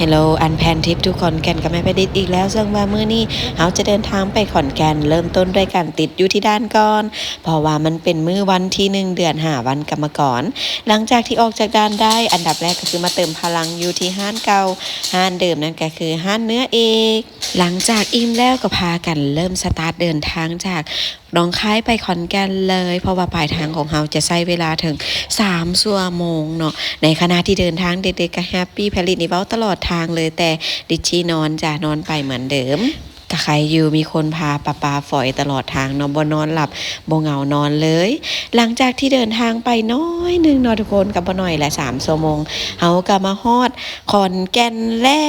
Hello Unplanned Trip to ຂອນແກ່ນກັບແມ່ແພລິດອີກແລ້ວ. ເຊິ່ງວ່າມື້ນີ້ເຮົາຈະເດີນທາງໄປຂອນແກ່ນ, ເລີ່ມຕົ້ນດ້ວຍການຕິດຢູ່ທີ່ດ່ານກ່ອນ ເພາະວ່າມັນເປັນມື້ວັນທີໜຶ່ງ ເດືອນຫ້າ ວັນກຳມະກອນ. ຫຼັງຈາກທີ່ອອກຈາກດ່ານໄດ້, ອັນດັບແລກກໍຄືມາເຕີມພະລັງຢູ່ທີ່ຮ້ານເກົ່າ, ຮ້ານເດີມ, ນັ້ນກໍຄືຮ້ານເນື້ອເອກ. ຫຼັງຈາກອີ່ມແລ້ວກໍພາກັນເລີ່ມສະຕາດເດີນທາງຈາກ ໜອງຄາຍໄປຂອນແກ່ນເລີຍ, ເພາະວ່າປາຍທາງຂອງເຮົາຈະໃຊ້ເວລາເຖິງສາມຊົ່ວໂມງເນາະ. ໃນຂະນະທີ່ເດີນທາງ ເດັກໆກໍແຮບປີ, ແພລິດນີ້ເວົ້າຕະຫຼອດທາງເລີຍ, ແຕ່ລິດຊີນອນຈ້າ, ນອນໄປເໝືອນເດີມ. ກະໄຄຢູ່ ມີຄົນພາປະປາຝອຍຕະຫຼອດທາງເນາະ, ບໍ່ນອນຫຼັບ ບໍ່ເຫງົານອນເລີຍ. ຫຼັງຈາກທີ່ເດີນທາງໄປໜ້ອຍໜຶ່ງເນາະທຸກຄົນ, ກໍບໍ່ໜ້ອຍແຫຼະ, ສາມຊົ່ວໂມງ, ເຮົາກໍມາຮອດ ຂອນແກ່ນແລ້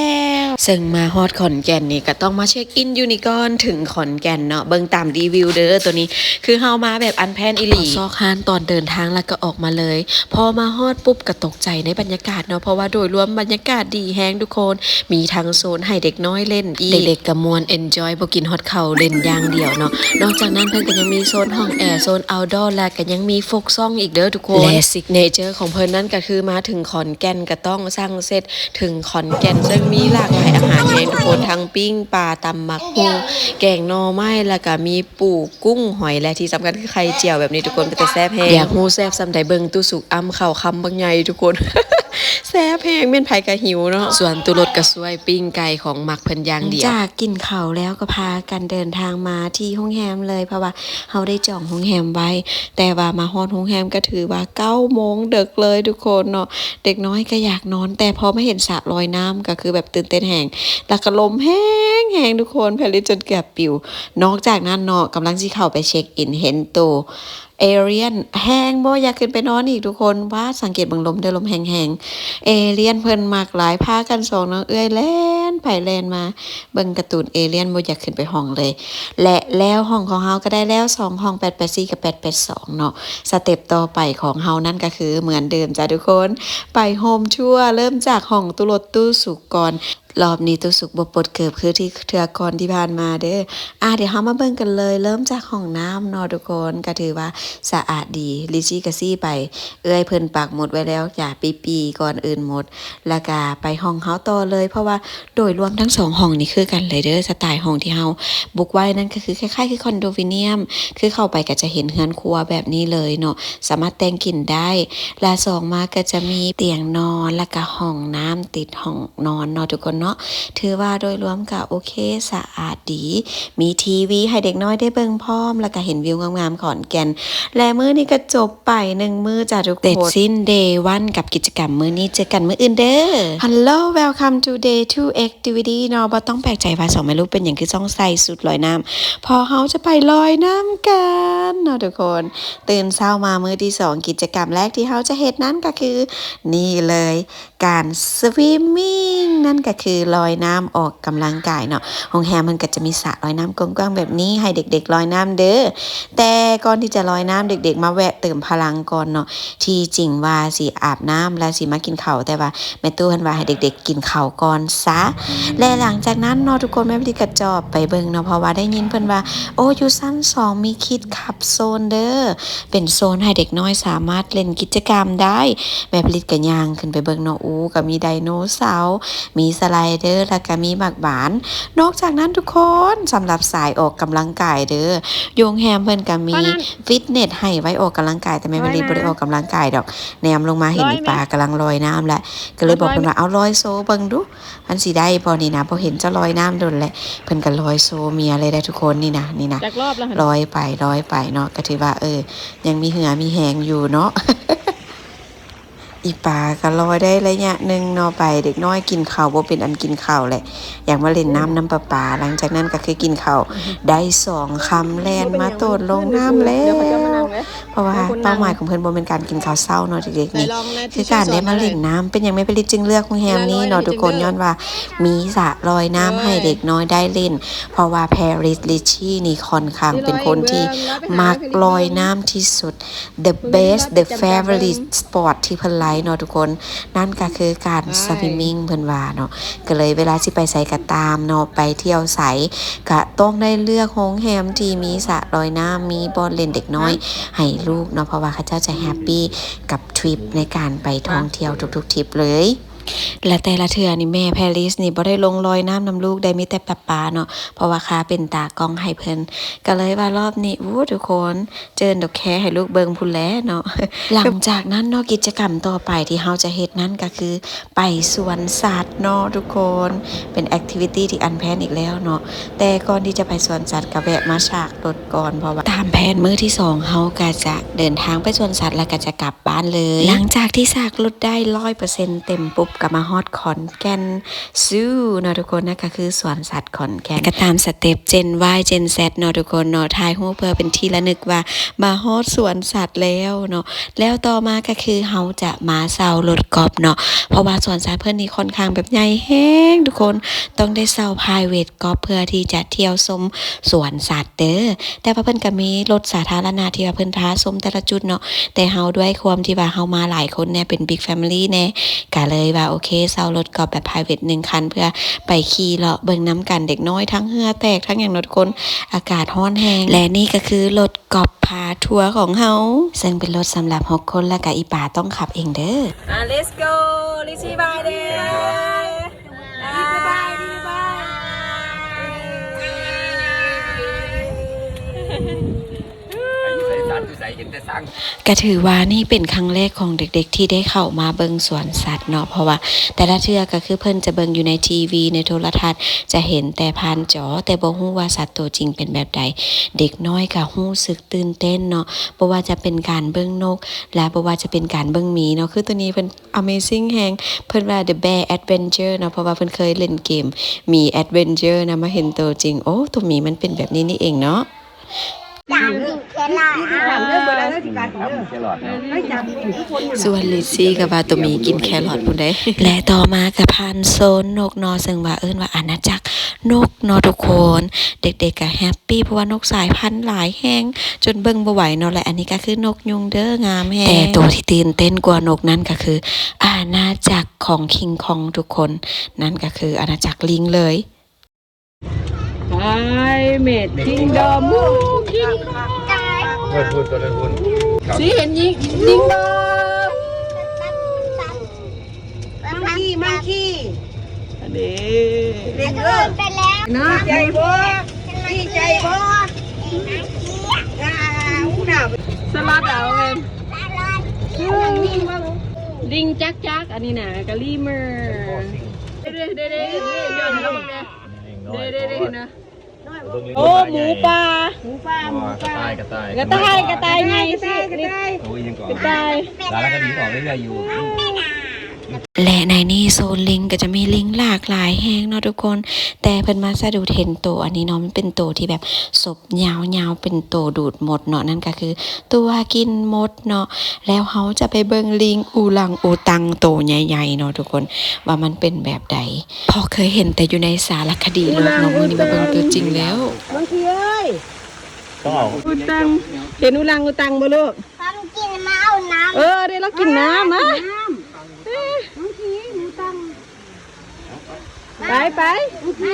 ວ. ເຊິ່ງມາຮອດຂອນແກ່ນນີ້ກໍຕ້ອງມາເຊັກອິນຢູ່ນີ້ກ່ອນ, ເຖິງຂອນແກ່ນເນາະ. ເບິ່ງຕາມຣີວິວເດີ, ໂຕນີ້ຄືເຮົາມາແບບ unplanned ອີ່ຫຼີ, ເຂົ້າຊອກຮ້ານຕອນເດີນທາງແລ້ວກໍອອກມາເລີຍ. ພໍມາຮອດປຸບກໍຕົກໃຈໃນບັນຍາກາດເນາະ, ເພາະວ່າໂດຍລວມບັນຍາກາດດີແຮງທຸກຄົນ, ມີທັງໂຊນໃຫ້ເດັກນ້ອຍຫຼິ້ນອີກ, ເດັກໆກໍມ່ວນ enjoy ບໍ່ກິນຮອດເຂົ້າ, ຫຼິ້ນຢ່າງດຽວເນາະ. ນອກຈາກນັ້ນເພິ່ນກໍຍັງມີໂຊນຫ້ອງແອ, ໂຊນ outdoor ແລະກໍຍັງມີ folk song ອີກເດີທຸກຄົນ, ແລະ signature ຂອງເພິ່ນນັ້ນກໍຄືມາເຖິງຂອນ ແກ່ນກໍຕ້ອງສັ່ງເສັດເຖິງຂອນແກ່ນ, ເຊິ່ງມີຫຼາກຫຼາຍອາຫານແຮງທຸກຄົນ, ທັງປີ້ງປາ, ຕຳໝາກຫຸ່ງ, ແກງໜໍ່ໄມ້, ແລ້ວກໍມີປູ, ກຸ້ງ, ຫອຍ ແລະ ທີ່ສຳຄັນຄືໄຂ່ຈຽວແບບນີ້ທຸກຄົນ, ເປັນຕາແຊບແຮງ. ຢາກຮູ້ແຊບສ່ຳໃດ, ເບິ່ງຕູ້ສຸກອ້ຳເຂົ້າຄຳບັກໃຫຍ່ທຸກຄົນ, ແຊບແຮງ, ແມ່ນໃຜກໍຫິວເນາະ. ສ່ວນຕູ້ລົດກໍຊ່ວຍປີ້ງໄກ່, ຂອງມັກເພິ່ນຢ່າງດຽວ. ຫຼັງຈາກກິນເຂົ້າແລ້ວກໍພາກັນເດີນທາງມາທີ່ໂຮງແຮມເລີຍ, ເພາະວ່າເຮົາໄດ້ຈອງໂຮງແຮມໄວ້, ແຕ່ວ່າມາຮອດໂຮງແຮມກໍຖືວ່າເກົ້າໂມງເດິກເລີຍທຸກຄົນເນາະ. ເດັກນ້ອຍກໍຢາກນອນ, ແຕ່ພໍມາເຫັນສະລອຍນ້ຳກໍຄືແບບຕື່ນເຕັ້ນແຮງ, ແລ້ວກໍລົມແຮງໆທຸກຄົນ, ແພລິດຈົນເກືອບປິວ. ນອກຈາກນັ້ນເນາະ, ກຳລັງຊິເຂົ້າໄປເຊັກອິນ, ເຫັນໂຕ alien ແຮງບໍ່, ຢາກຂຶ້ນໄປນອນອີກທຸກຄົນ. ວ້າ, ສັງເກດເບິ່ງລົມເດີ, ລົມແຮງໆ. alien ເພິ່ນມັກຫຼາຍ, ພາກັນສອງນ້ອງເອື້ອຍແລ່ນໄປແລ່ນມາ ເບິ່ງກາຕູນ alien ບໍ່ຢາກຂຶ້ນໄປຫ້ອງເລີຍ. ແລະ ແລ້ວຫ້ອງຂອງເຮົາກໍໄດ້ແລ້ວ ສອງຫ້ອງ ແປດແປດສີ່ ກັບ ແປດແປດສອງ ເນາະ. ສະເຕັບຕໍ່ໄປຂອງເຮົານັ້ນກໍຄືເໝືອນເດີມຈ້າທຸກຄົນ, ໄປໂຮມທົວ, ເລີ່ມຈາກຫ້ອງຕູ້ລົດຕູ້ສຸກກ່ອນ. ລອບນີ້ຕູ້ສຸກບໍ່ປົດເກີບຄືທີ່ເທື່ອກ່ອນທີ່ຜ່ານມາເດີ. ອາ ດຽວເຮົາມາເບິ່ງກັນເລີຍ, ເລີ່ມຈາກຫ້ອງນ້ຳເນາະທຸກຄົນ, ກໍຖືວ່າສະອາດດີ. ລິຊີກໍຊີ້ໄປ, ເອື້ອຍເພິ່ນປັກໝຸດໄວ້ແລ້ວຈ້າ, ປີ້ໆກ່ອນອື່ນໝົດ. ແລ້ວກະໄປຫ້ອງເຮົາຕໍ່ເລີຍ, ເພາະວ່າໂດຍລວມທັງສອງຫ້ອງນີ້ຄືກັນເລີຍເດີ. ສະໄຕຫ້ອງທີ່ເຮົາບຸກໄວ້ນັ້ນກໍຄືຄ້າຍໆຄືຄອນໂດມິນຽມ, ຄືເຂົ້າໄປກໍຈະເຫັນເຮືອນຄົວແບບນີ້ເລີຍເນາະ, ສາມາດແຕ່ງກິນໄດ້. ແລະ ສອງມາກໍຈະມີຕຽງນອນ ແລ້ວກະຫ້ອງນ້ຳຕິດຫ້ອງນອນເນາະທຸກຄົນເນາະ. ຖືວ່າໂດຍລວມກໍໂອເຄ, ສະອາດດີ, ມີທີວີໃຫ້ເດັກນ້ອຍໄດ້ເບິ່ງພ້ອມ, ແລ້ວກະເຫັນວິວງາມໆຂອນແກ່ນ. ແລະ ມື້ນີ້ກໍຈົບ ໄປໜຶ່ງມື້ຈ້າທຸກຄົນ. ເສັດສິ້ນ day one ກັບກິດຈະກຳມື້ນີ້, ເຈີກັນມື້ອື່ນເດີ. Hello, welcome to day two activity ເນາະ. ບໍ່ຕ້ອງແປກໃຈວ່າສອງແມ່ລູກເປັນຫຍັງຄືຕ້ອງໃສ່ຊຸດລອຍນ້ຳ, ເພາະເຮົາຈະໄປລອຍນ້ຳກັນເນາະທຸກຄົນ. ຕື່ນເຊົ້າມາມື້ທີສອງ, ກິດຈະກຳແລກທີ່ເຮົາຈະເຮັດນັ້ນກໍຄືນີ້ເລີຍ, ການ swimming ນັ້ນກໍຄືລອຍນ້ຳອອກກຳລັງກາຍເນາະ. ໂຮງແຮມເພິ່ນກໍຈະມີສະລອຍນ້ຳກວ້າງໆແບບນີ້ໃຫ້ເດັກໆລອຍນ້ຳເດີ. ແຕ່ກ່ອນທີ່ຈະລອຍນ້ຳ, ເດັກໆມາແວະເຕີມພະລັງກ່ອນເນາະ. ທີ່ຈິງວ່າຊິອາບນ້ຳ ແລະ ຊິມາກິນເຂົ້າ, ແຕ່ວ່າແມ່ຕູ້ເພິ່ນວ່າໃຫ້ເດັກໆກິນເຂົ້າກ່ອນຊະ. ແລະ ຫຼັງຈາກນັ້ນເນາະທຸກຄົນ, ແມ່ແພລິດກໍຈອບໄປເບິ່ງເນາະ, ເພາະວ່າໄດ້ຍິນເພິ່ນວ່າ, ໂອ້, ຢູ່ຊັ້ນສອງມີ Kids Club Zone ເດີ. ເປັນໂຊນໃຫ້ເດັກນ້ອຍສາມາດຫຼິ້ນກິດຈະກຳໄດ້. ແມ່ຜະລິດກໍຍ່າງຂຶ້ນໄປເບິ່ງເນາະ, ອູ ກໍມີໄດໂນເສົາ, ມີສະໄລເດີ ແລ້ວກໍມີໝາກບານ. ນອກຈາກນັ້ນທຸກຄົນ, ສຳລັບສາຍອອກກຳລັງກາຍເດີ, ຢູ່ໂຮງແຮມເພິ່ນກໍມີ ຟິດເນັດ ໃຫ້ໄວ້ອອກກຳລັງກາຍ, ແຕ່ແມ່ຜະລິດບໍ່ໄດ້ອອກກຳລັງກາຍດອກ. ແນມລົງມາເຫັນອີປາກຳລັງລອຍນ້ຳແລ້ວ, ກໍເລີຍບອກເພິ່ນວ່າ, ເອົາ ລອຍໂຊເບິ່ງດູ. ມັນຊິໄດ້ບໍ່ນີ້ນະ, ບໍ່ເຫັນເຈົ້າລອຍນ້ຳດົນແລ້ວ. ເພິ່ນກໍລອຍໂຊເມຍເລີຍໄດ໋ທຸກຄົນ, ນີ້ນະ, ນີ້ນະ, ຈັກລອບແລ້ວຫັ້ນ? ລອຍໄປ, ລອຍໄປເນາະ, ກໍຖືວ່າ, ເອີ, ຍັງມີເຫື່ອມີແຮງຢູ່ເນາະ. ອີປາກໍລອຍໄດ້ໄລຍະໜຶ່ງເນາະ, ໄປ, ເດັກນ້ອຍກິນເຂົ້າບໍ່ເປັນອັນກິນເຂົ້າແຫຼະ, ຢາກມາຫຼິ້ນນ້ຳນຳປາປາ. ຫຼັງຈາກນັ້ນກໍຄືກິນເຂົ້າໄດ້ສອງຄຳ, ແລ່ນມາໂຕດລົງນ້ຳແລ້ວ. ເພາະວ່າເປົ້າໝາຍຂອງເພິ່ນບໍ່ແມ່ນການກິນເຂົ້າເຊົ້າເນາະເດັກໆນີ້, ຄືການໄດ້ມາຫຼິ້ນນ້ຳ. ເປັນຫຍັງແມ່ຜະລິດຈຶ່ງເລືອກໂຮງແຮມນີ້ເນາະທຸກຄົນ? ຍ້ອນວ່າມີສະລອຍນ້ຳໃຫ້ເດັກນ້ອຍໄດ້ຫຼິ້ນ, ເພາະວ່າ Paris Litchi ນີ້ຄ່ອນຂ້າງເປັນຄົນທີ່ມັກລອຍນ້ຳທີ່ສຸດ. The best, the favorite sport ທີ່ເພິ່ນໄລເນາະທຸກຄົນ, ນັ້ນກໍຄືການ swimming ເພິ່ນວ່າເນາະ. ກໍເລີຍເວລາຊິໄປໃສກໍຕາມເນາະ, ໄປທ່ຽວໃສ ກະຕ້ອງໄດ້ເລືອກໂຮງແຮມທີ່ມີສະລອຍນ້ຳ, ມີບ່ອນຫຼິ້ນເດັກນ້ອຍໃຫ້ລູກເນາະ, ເພາະວ່າເຂົາເຈົ້າຈະແຮບປີກັບທຣິບໃນການໄປທ່ອງທ່ຽວທຸກໆທຣິບເລີຍ. ແລະແຕ່ລະເທື່ອນີ້ແມ່ແພຣິສນີ້ບໍ່ໄດ້ລົງລອຍນ້ຳນຳລູກໄດ້ ມີແຕ່ປ້າໆເນາະ ເພາະວ່າຂ້າເປັນຕາກ້ອງໃຫ້ເພິ່ນ ກະເລີຍວ່າລອບນີ້ ໂອ້ ທຸກຄົນ ເຈີນດອກແຄໃຫ້ລູກເບິ່ງພຸ້ນແຫຼະເນາະ. ຫຼັງຈາກນັ້ນເນາະ ກິດຈະກຳຕໍ່ໄປທີ່ເຮົາຈະເຮັດນັ້ນກະຄືໄປສວນສັດເນາະທຸກຄົນ ເປັນແອັກທິວິຕີທີ່ອັນແພນອີກແລ້ວເນາະ. ແຕ່ກ່ອນທີ່ຈະໄປສວນສັດກະແວະມາຊາກລົດກ່ອນ ເພາະວ່າຕາມແຜນມື້ທີສອງເຮົາກະຈະເດີນທາງໄປສວນສັດ ແລ້ວກະຈະກັບ ບ້ານເລີຍ. ຫຼັງຈາກທີ່ຊາກລົດໄດ້ຮ້ອຍເປີເຊັນເຕັມປຸບ ກະມາຮອດຂອນແກ່ນຊູເນາະທຸກຄົນ ນັ້ນກະຄືສວນສັດຂອນແກ່ນ ກະຕາມສະເຕັບເຈນວາຍເຈນແຊັດເນາະທຸກຄົນເນາະ ຖ່າຍຮູບເພື່ອເປັນທີ່ລະນຶກວ່າມາຮອດສວນສັດແລ້ວເນາະ. ແລ້ວຕໍ່ມາກະຄືເຮົາຈະມາເຊົ່າລົດກອບເນາະ ເພາະວ່າສວນສັດເພິ່ນນີ້ຄ່ອນຂ້າງແບບໃຫຍ່ແຮງທຸກຄົນ ຕ້ອງໄດ້ເຊົ່າໄພຣເວດກອບເພື່ອທີ່ຈະທ່ຽວຊົມສວນສັດເດີ. ແຕ່ວ່າເພິ່ນກະມີລົດສາທາລະນະທີ່ວ່າເພິ່ນພາຊົມແຕ່ລະຈຸດເນາະ ແຕ່ເຮົາດ້ວຍຄວາມທີ່ວ່າເຮົາມາຫຼາຍຄົນແດ່ ເປັນບິກແຟມິລີແດ່ ກະເລີຍວ່າໂອເຄ ເຊົ່າລົດກອບແບບໄພຣເວດໜຶ່ງຄັນ ເພື່ອໄປຂີ່ເລາະເບິ່ງນຳກັນ ເດັກນ້ອຍທັງເຫື່ອແຕກທັງຫຍັງເນາະທຸກຄົນ ອາກາດຮ້ອນແຮງ. ແລະນີ້ກະຄືລົດກອບພາທົວຂອງເຮົາ ເຊິ່ງເປັນລົດສຳລັບຫົກຄົນ ແລ້ວກະອີ່ປາຕ້ອງຂັບເອງເດີ. ອ່າ let's go ລິຊີບາຍເດ. ກະຖືວ່ານີ້ເປັນຄັ້ງແລກຂອງເດັກໆທີ່ໄດ້ເຂົ້າມາເບິ່ງສວນສັດເນາະ ເພາະວ່າແຕ່ລະເທື່ອກະຄືເພິ່ນຈະເບິ່ງຢູ່ໃນທີວີ ໃນໂທລະທັດ ຈະເຫັນແຕ່ຜ່ານຈໍ ແຕ່ບໍ່ຮູ້ວ່າສັດໂຕຈິງເປັນແບບໃດ. ເດັກນ້ອຍກະຮູ້ສຶກຕື່ນເຕັ້ນເນາະ ບໍ່ວ່າຈະເປັນການເບິ່ງນົກ ແລະບໍ່ວ່າຈະເປັນການເບິ່ງໝີເນາະ ຄືໂຕນີ້ເພິ່ນ Amazing ແຮງ ເພິ່ນວ່າ The Bear Adventure ເນາະ ເພາະວ່າເພິ່ນເຄີຍຫຼິ້ນເກມໝີ Adventure ນະ ມາເຫັນໂຕຈິງ ໂອ້ ໂຕໝີມັນເປັນແບບນີ້ນີ້ເອງເນາະ. ສວນລິຊີກະວ່າໂຕໝີກິນແຄຣອດພຸ້ນໃດ໋. ແລະຕໍ່ມາກະຜ່ານໂຊນນົກເນາະ ເຊິ່ງວ່າເອີ້ນວ່າອານາຈັກນົກເນາະທຸກຄົນ ເດັກໆກະແຮັບປີ້ ເພາະວ່ານົກສາຍພັນຫຼາຍແຮງ ຈົນເບິ່ງບໍ່ໄຫວເນາະ. ແລະອັນນີ້ກະຄືນົກຍຸງເດີ ງາມແຮງ ແຕ່ໂຕທີ່ຕື່ນເຕັ້ນກວ່ານົກນັ້ນກະຄື ອານາຈັກຂອງຄິງຄອງທຸກຄົນ ນັ້ນກະຄືອານາຈັກລິງເລີຍ. ໄປ Magic Kingdom ໂອ້ ຄິງຄອງ ພຸ້ນ ພຸ້ນ ຕົວນັ້ນພຸ້ນ ຊິເຫັນຍິງ ຍິງບໍ່? ມັງຄີ ມັງຄີ ອັນນີ້ ເຫຼັກເອີ ໄປແລ້ວ ດີໃຈບໍ່? ດີໃຈບໍ່? ອ່າ ສະຫຼັດເອົາແມ່ນ ລິງຈັກຈັກ ອັນນີ້ນະ ກະລີເມີ ເດ້ໆໆໆ ເດ້ໆໆ ເຫັນນະ ໂອ້ ໝູປ່າ ໝູປ່າ ໝູປ່າ ກະຕ່າຍ ກະຕ່າຍ ກະຕ່າຍ ກະຕ່າຍໃຫຍ່ຊິ ກະຕ່າຍ ໂອ້ຍ ຍັງກ່ອນ ກະຕ່າຍ ສາລະຄະດີອອກເລື້ອຍໆຢູ່. ແລະໃນນີ້ໂຊນລິງກະຈະມີລິງຫຼາກຫຼາຍແຮງເນາະທຸກຄົນ ແຕ່ເພິ່ນມາສະດຸດເຫັນໂຕອັນນີ້ເນາະ ມັນເປັນໂຕທີ່ແບບສົບຍາວໆ ເປັນໂຕດູດມົດເນາະ ນັ້ນກະຄືຕົວກິນມົດເນາະ. ແລ້ວເຮົາຈະໄປເບິ່ງລິງອູລັງອູຕັງໂຕໃຫຍ່ໆເນາະທຸກຄົນ ວ່າມັນເປັນແບບໃດ ເພາະເຄີຍເຫັນແຕ່ຢູ່ໃນສາລະຄະດີໂລດເນາະ ມື້ນີ້ມາເບິ່ງຕົວຈິງແລ້ວ. ມັງຄີເອີຍ ຕ້ອງເອົາ ອຸຕັງ ເຫັນອຸລັງອຸຕັງບໍ່ລູກ? ພາມັນກິນ ມາເອົານ້ຳ ເອີ ໄດ້ລາວກິນນ້ຳ ມາ ນ້ຳ ເອີ ມັງຄີ ໝູຕັງ ໄປ ໄປ ມັງຄີ.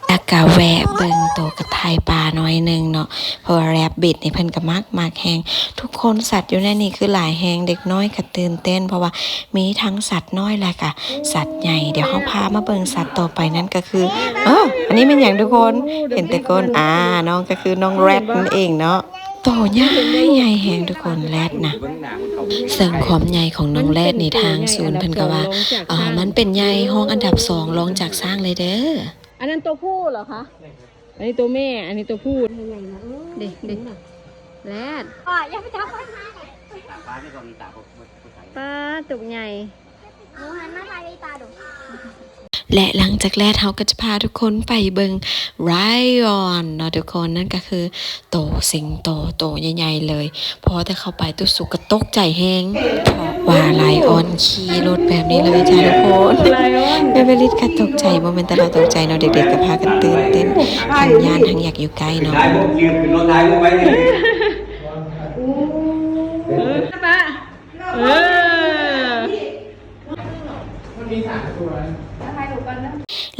ແລ້ວກະແວະເບິ່ງໂຕກະຕ່າຍປ່າໜ້ອຍໜຶ່ງເນາະ ເພາະວ່າແຣັບບິດນີ້ເພິ່ນກະມັກ ມັກແຮງ. ທຸກຄົນ ສັດຢູ່ໃນນີ້ຄືຫຼາຍແຮງ ເດັກນ້ອຍກະຕື່ນເຕັ້ນ ເພາະວ່າມີທັງສັດນ້ອຍ ແລະກະສັດໃຫຍ່. ດຽວເຮົາພາມາເບິ່ງສັດຕໍ່ໄປ ນັ້ນກະຄື ເອີ ອັນນີ້ແມ່ນຫຍັງທຸກຄົນ? ເຫັນແຕ່ກົ້ນ ອາ ນ້ອງກະຄືນ້ອງແຣັດນັ້ນເອງເນາະ. ໂຕໃຫຍ່ໃຫຍ່ແຮງທຸກຄົນ ແຣັດນະ ເຊິ່ງຄວາມໃຫຍ່ຂອງນ້ອງແຣັດນີ້ ທາງສູນເພິ່ນກະວ່າ ເອີ ມັນເປັນໃຫຍ່ຮອງອັນດັບສອງ ລອງຈາກຊ້າງເລີຍເດີ. ອັນນັ້ນໂຕຜູ້ເຫຼືອຄະ? ອັນນີ້ໂຕແມ່ ອັນນີ້ໂຕຜູ້ ເດ້ ເດ້ ແຣດ ປາໂຕໃຫຍ່. ແລະຫຼັງຈາກແຣດ ເຮົາກະຈະພາທຸກຄົນໄປເບິ່ງໄລອອນເນາະທຸກຄົນ ນັ້ນກະຄືໂຕສິງໂຕ ໂຕໃຫຍ່ໆເລີຍ. ພໍແຕ່ເຂົ້າໄປຕຸສຸກະຕົກໃຈແຮງ ເພາະວ່າໄລອອນຂີ່ລົດແບບນີ້ເລີຍຈ້າທຸກຄົນ. ແມ່ເວລິດກະຕົກໃຈ ບໍ່ແມ່ນແຕ່ລາວຕົກໃຈເນາະ ເດັກໆກະພາກັນຕື່ນເຕັ້ນ ທັງຢ້ານທັງຢາກຢູ່ໃກ້ເນາະ. ເອີ ມັນມີສາມຕົວ.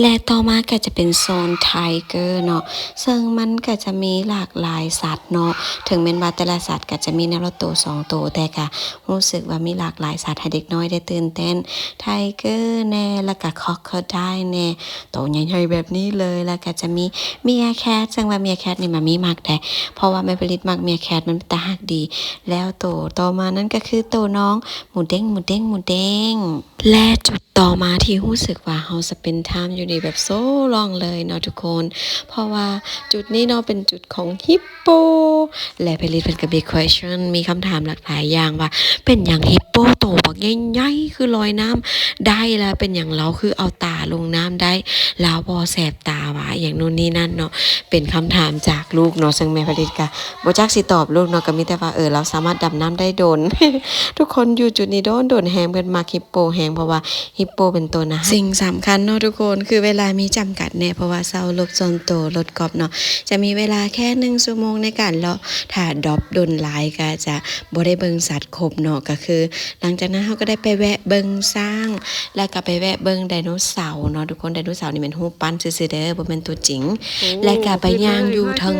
ແລະຕໍ່ມາກໍຈະເປັນໂຊນໄທເກີເນາະ ເຊິ່ງມັນກໍຈະມີຫຼາກຫຼາຍສັດເນາະ ເຖິງແມ່ນວ່າແຕ່ລະສັດກໍຈະມີແນວລະໂຕສອງໂຕ ແຕ່ກໍຮູ້ສຶກວ່າມີຫຼາກຫຼາຍສັດໃຫ້ເດັກນ້ອຍໄດ້ຕື່ນເຕັ້ນ ໄທເກີແດ່ ແລ້ວກໍຄອກໂຄໄດແດ່ ໂຕໃຫຍ່ໆແບບນີ້ເລີຍ ແລ້ວກໍຈະມີເມຍແຄດ ເຊິ່ງວ່າເມຍແຄດນີ້ໝາມີມັກແດ່ ເພາະວ່າແມ່ຜະລິດມັກເມຍແຄດ ມັນເປັນຕາຮັກດີ ແລ້ວໂຕຕໍ່ມານັ້ນກໍຄືໂຕນ້ອງໝູເດ້ງ ໝູເດ້ງ ໝູເດ້ງ ແລະຈຸດຕໍ່ມາທີ່ຮູ້ສຶກວ່າເຮົາສະເປັນທາມຢູ່ນີ້ແບບໂຊລອງເລີຍເນາະທຸກຄົນ ເພາະວ່າຈຸດນີ້ເນາະເປັນຈຸດຂອງຮິບໂປ ແລະຜະລິດເພິ່ນກໍມີ question ມີຄຳຖາມຫຼາກຫຼາຍຢ່າງວ່າ ເປັນຫຍັງຮິບໂປໂຕບັກໃຫຍ່ໆຄືລອຍນ້ຳໄດ້ ແລະເປັນຫຍັງລາວຄືເອົາຕາລົງນ້ຳໄດ້ ລາວບໍ່ແສບຕາຫວາ ອີ່ຫຍັງໂນ່ນນີ້ນັ້ນເນາະ ເປັນຄຳຖາມຈາກລູກເນາະ ເຊິ່ງແມ່ຜະລິດກໍບໍ່ຈັກຊິຕອບລູກເນາະ ກໍມີແຕ່ວ່າ ເອີ ລາວສາມາດດຳນ້ຳໄດ້ດົນ ທຸກຄົນຢູ່ຈຸດນີ້ດົນໆແຮງ ເພິ່ນມັກຮິບໂປແຮງ ເພາະວ່າ ຮິບໂປເປັນໂຕນາຮັກ. ສິ່ງສຳຄັນເນາະທຸກຄົນ ຄືເວລາມີຈຳກັດແດ່ ເພາະວ່າເຊົ່າລົດສ່ວນໂຕ ລົດກອບເນາະ ຈະມີເວລາແຄ່ໜຶ່ງຊົ່ວໂມງໃນການເລາະ ຖ້າດຣອບດົນຫຼາຍກໍຈະບໍ່ໄດ້ເບິ່ງສັດຄົບເນາະ ກໍຄືຫຼັງຈາກນັ້ນເຮົາກໍໄດ້ໄປແວະເບິ່ງຊ້າງ ແລ້ວກໍໄປແວະເບິ່ງໄດໂນເສົາເນາະທຸກຄົນ ໄດໂນເສົານີ້ແມ່ນຮູບປັ້ນຊື່ໆເດີ ບໍ່ແມ່ນຕົວຈິງ ແລ້ວກໍໄປຍ່າງຢູ່ເທິງ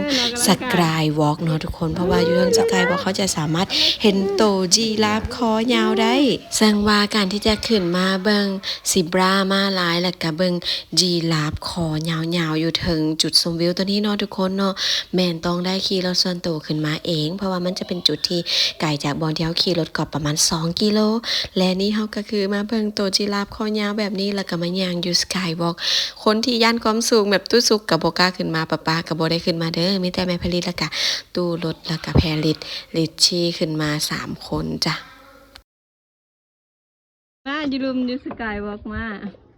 Skywalk ເນາະທຸກຄົນ ເພາະວ່າຢູ່ເທິງ Skywalk ເຮົາຈະສາມາດເຫັນໂຕຈີຣາຟຄໍຍາວໄດ້ ເຊິ່ງວ່າການທີ່ຈະຂຶ້ນມາເບິ່ງ Zebra ມ້າລາຍ ແລ້ວກະເບິ່ງຈີຣາຟຄໍຍາວໆ ຢູ່ເທິງຈຸດຊົມວິວໂຕນີ້ເນາະທຸກຄົນເນາະ ແມ່ນຕ້ອງໄດ້ຂີ່ລົດສ່ວນໂຕຂຶ້ນມາເອງ ເພາະວ່າມັນຈະເປັນຈຸດທີ່ໄກຈາກບ່ອນທີ່ເຮົາຂີ່ລົດກອບປະມານສອງກິໂລ ແລະນີ້ເຮົາກໍຄືມາເບິ່ງໂຕຈີຣາຟຄໍຍາວແບບນີ້ ແລ້ວກໍມາຍ່າງຢູ່ Skywalk ຄົນທີ່ຢ້ານຄວາມສູງແບບຕຸສຸກກໍບໍ່ກ້າຂຶ້ນມາ ປ້າໆກໍບໍ່ໄດ້ຂຶ້ນມາເດີ ມີແຕ່ແມ່ຜະລິດ ແລ້ວກະຕູ້ລົດ ແລ້ວກະແພລິດ ລິດຊີຂຶ້ນມາສາມຄົນຈ້ະ. ມາຢູ່ລຸ່ມຢູ່ Skywalk ມາ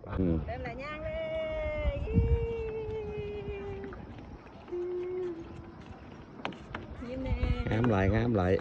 ອືມ ເລີ່ມລະຍ່າງເລີຍ ຍິ້ມແນ່ ງາມຫຼາຍ ງາມຫຼາຍ.